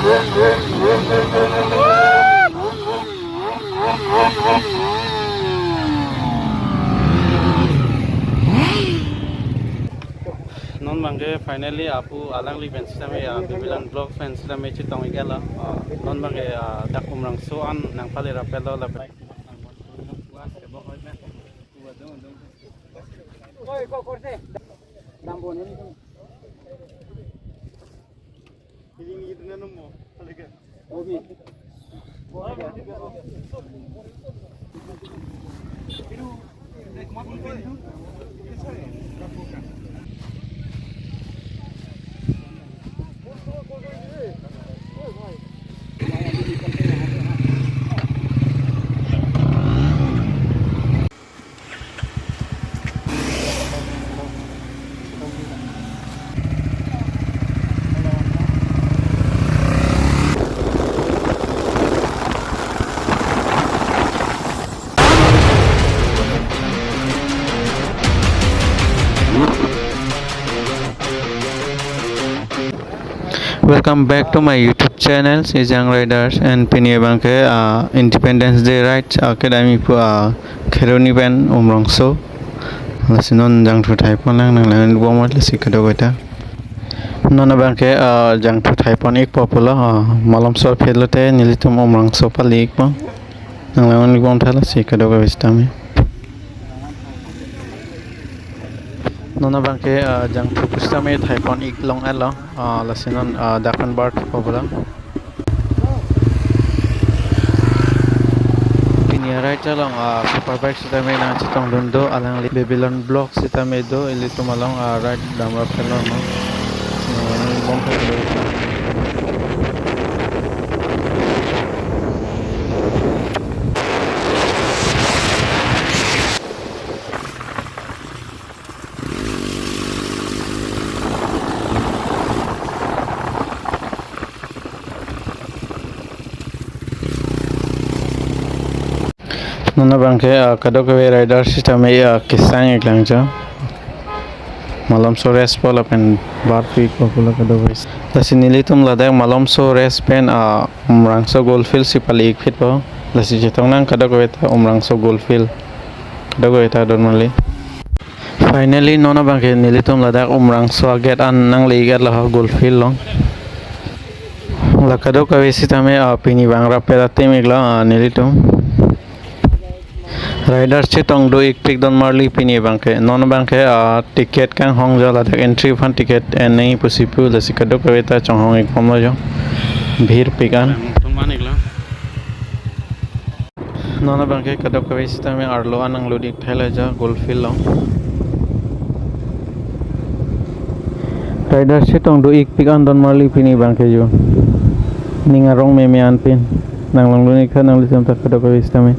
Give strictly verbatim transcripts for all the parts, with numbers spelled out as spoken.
Non abangke finally apu alangli pen sitame, ah, Babylon Vlog pen sitame chetong ik-etlo. Ah, non abangke, ah, dak Umrangso an nangpale rapetlo lapen. Welcome back to my YouTube channel, Ejang Riders, and pini abangke, ah, Independence Day ride, ah, kedam-ik pu, ah, Kheroni pen Umrangso. Lasi non jangthu thai pon lang nang lang bom lasi kadokave ta. Non abangke, ah, jangthu thai pon ikpo pulo, ah, malomso aphi lote nelitum Umrangso pale ikpo. Nang lang bom tha lasi kadokave sitame. Non abangke, ah, jangthu pusitame thai pon ik long-etlo, ah, lasi non, ah, dak pen bar thupo pulo. Pini a-ride along, ah, super bike sitame nangchetongdun do, alangli Babylon Vlog sitame do, ilitum along, ah, ride dam rapetlo non. Ah, bom tha. Non abangke, ah, kadokave rider sitame, ah, kesang ik lang jo. Malomso rest po lapen bar pi po pulo kadokave. Lasi nelitum ladak malomso rest pen, ah, Umrangso Gold Field si pale ik phitpo. Lasi chetong nang kadokave ta Umrangso Gold Field. Kadokave ta don mali. Finally, non abangke nelitum ladak Umrangso a-gate an nangle ik-etlo ha Gold Field along. La kadokave sitame, ah, pini abang rapet atim iklo, ah, nelitum. Rider chetong do ikpik don marli pini abangke. Non abangke, ah, ticket kanghong jo ladak entry aphan ticket en nangji pusi pu lasi kadokave ta chonghong ik bomlo jo. Bhir pik an. Tungman iklo. Non abangke kadokave sitame arlo an nanglut ik thailo jo Gold Field along. Rider chetong do ikpik an don marli pini abangke jo. Ning arong meme an pen. Nang longdun ik tha nanglitum ta kadokave sitame.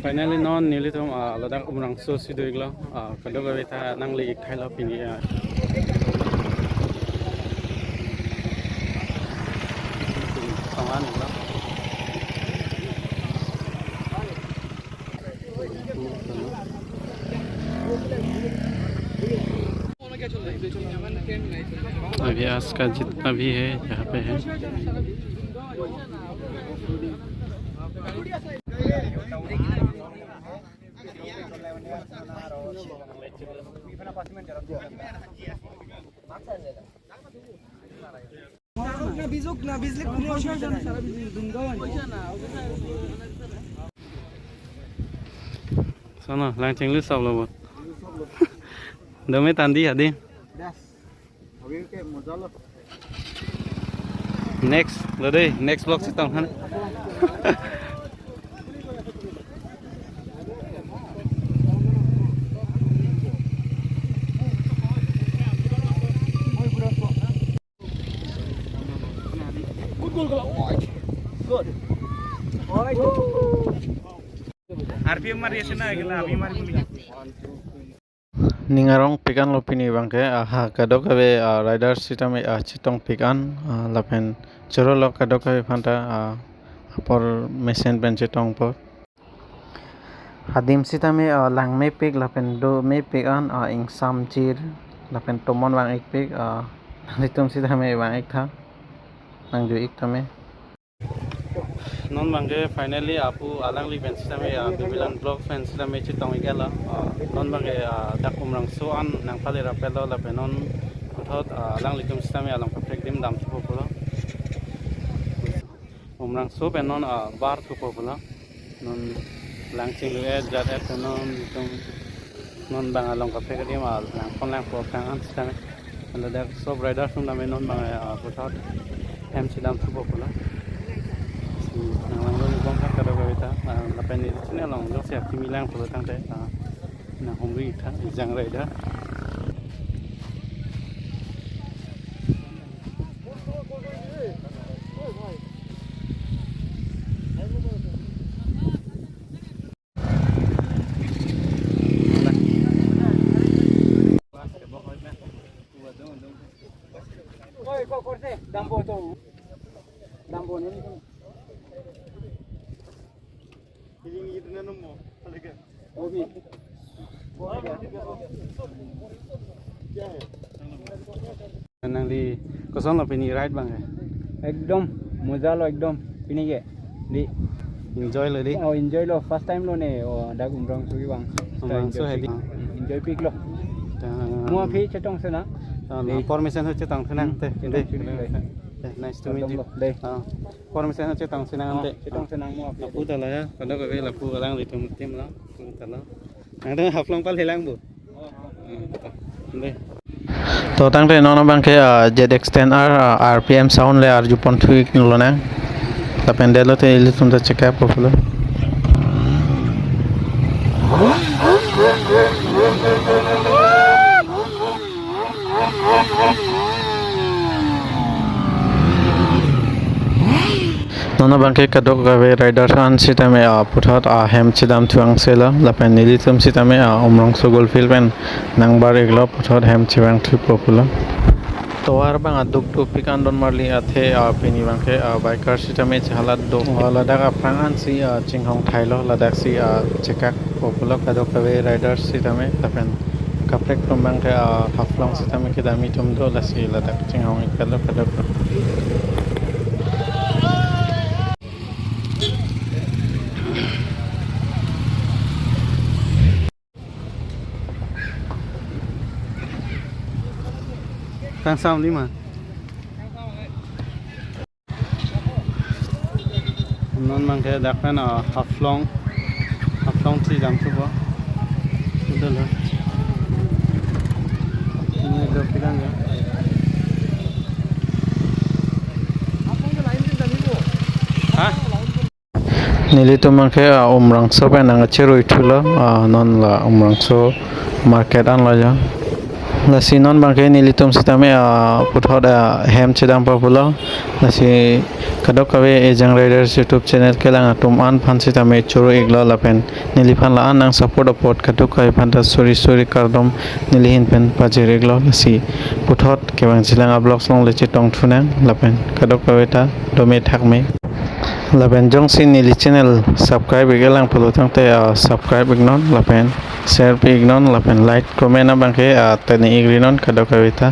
Finally, non nelitum, ah, ladak Umrangso si do iklo, ah, kadokave ta nangle ik thailo pini, ah. Tungman iklo. अभी आज का जितना भी है, यहाँ पे है। Sana, lang chinglu sab lo bo. Dome tandi adi. Next, lo dei, next vlog chetong han. R P M mari ase na, gila, abhi mari buli. Ning arong pik an lo pini abangke, aha, kadokave, ah, rider sitame, ah, chetong pik an, ah, lapen choro lo kadokave aphan ta, ah, Apor mesen pen chetong apor. Adim sitame, ah, langmepik lapen domepik an, ah, ingsam jir lapen tomon vang-ikpik, ah, nanglitum sitame vang-ik tha. Nangju-ik tame. Non abangke finally apu alangli pen sitame, ah, Bibilan Vlog pen sitame chetong-ik-etlo. Ah, non abangke, ah, dak Umrangso an nangpale rapetlo lapen non puthot, ah, alanglitum sitame along kaprek adim damthupo pulo. Umrangso pen non, ah, barthupo pulo. Non lang chinglu-et jat-et pen non itum non abang along kaprek adim, ah, langpon langpo aphrang an sitame. Ladak sob rider atum tame non abang, ah, puthot hem chedamthupo pulo. Hmm, nang langdun bom tha kadokave ta, ah, lapen neli channel along jongsi akimi lang pulo tangte, ah, nanghumri-ik tha, Ejang Rider. Nangli kosonlo pini ride abang ke? Ekdom moja lo ekdom pini ke. Di. Enjoy lo di. Oh, enjoy lo, first time lo ne. Oh, dak Umrangso kevang. Umrangso hai di. Hmm, enjoypiklo. Mo aphi chetong sinang. Ah, di. Apor mesen ho chetong sinang te. Chetong sinang te. Eh, nice to meet you. Ekdom lo, di. Ah, apor mesen ho chetong sinang te. Chetong sinang mo aphi. Lapu ta lo ya. Kadokave lapu alanglitum team lo. Lapu ta lo. Nangtum Haflong pal hilang bu. Hmm, ta. Di. To tangte non abangke, ah, Z X ten R, ah, R P M sound le arjupon thu-ik lonang. Lapen detlo te ilitum ta check up pulo. Non abangke kadokave riders an sitame, ah, puthot, ah, hem chedamthu angselo, lapen nelitum sitame, ah, Umrangso Gold Field pen nangbar-iklo puthot hem chevangthupo pulo. Tovar abang aduk dopik an don marli athe, ah, pini abangke, ah, biker sitame chehalat do. Ah, ladak aphrang ansi, ah, chinghong thailo, ladak si, ah, chekakpo pulo kadokave riders sitame, lapen kaprek atum abangke, ah, Haflong sitame kedam atum do, lasi ladak chinghong-iklo kadokave. Kangsam lima. Non abangke dak pen, ah, Haflong, Haflong si damthupo. Udah lah. Ini ada bilang ya. Hah? Nelitum abangke, ah, Umrangso pen nangcherui thulo, ah, non la Umrangso market anlo ya. Lasi non abangke nelitum sitame, ah, puthot, ah, hem chedampo pulo. Lasi kadokave Ejang Riders YouTube channel kelang atum an aphan sitame choro-iklo lapen neliphan la-an nang support apot kadokave aphan ta suri suri kardom neli ahin pen pajir-iklo. Lasi puthot kevangjilang a-vlogs along le chetongthunang lapen kadokave ta dome thakme. Lapen jongsi neli channel subscribe-ik-elang pulo tangte, ah, subscribe-iknon lapen share pi-iknon lapen like comment abangke, ah, tene-ikrinon kadokave ta.